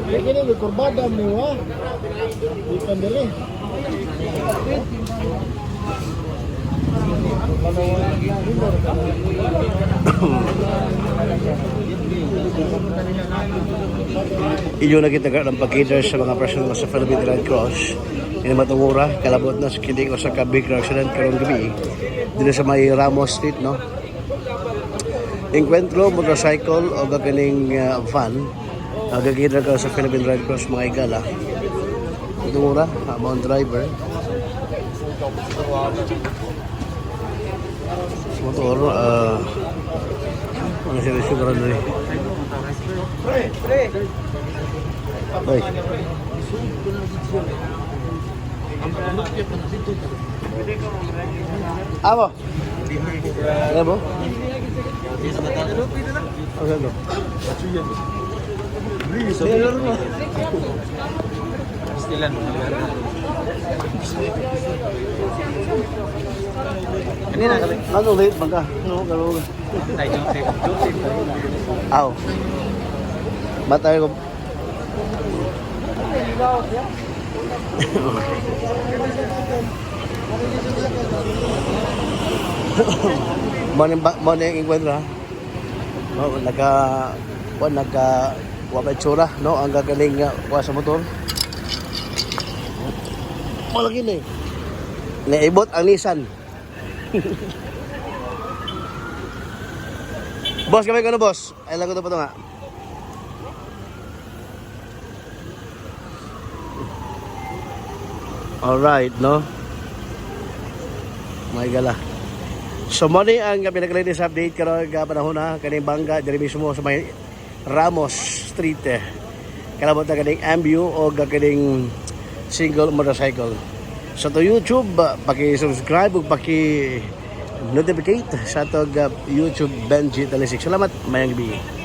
Kini ni kurbada ni wa. Di pandere. Inyo na kita ng pag sa mga personal sa Philippine Red Cross. Ini matungura, kalabot na sa kini ko sa kabig accident karong gabi. Dito sa may Ramos Street, no? Enkwentro, motorcycle o kining van. Gagidra ka sa Philippine Red Cross, mga igala. Matungura, among driver. Sa motor, ano siya siguro na rin. Ay. Amo. Ano mo? Ano mo? Kanina kami. Ano late man ka? No, karo. Tay Joseph. Joseph. Aw. Batay ko. Morning ba, morning encuentro ha. No, naka wa naka wa pa itsura, no, ang gagaling wa sa motor. Malaki na eh. Naibot ang Nissan. Boss, kami ko na, boss. Ay lagot na pa ito nga. Alright, no? May gala. So, mo ni ang pinaka-latest update karon nga panahon na kaning bangga diri mismo sa may Ramos Street. Eh. Kalabot na kaning ambu o kaning single motorcycle. Sa to YouTube, paki-subscribe ug paki-notificate sa atong YouTube Benji Talisik. Salamat, mayang gabi.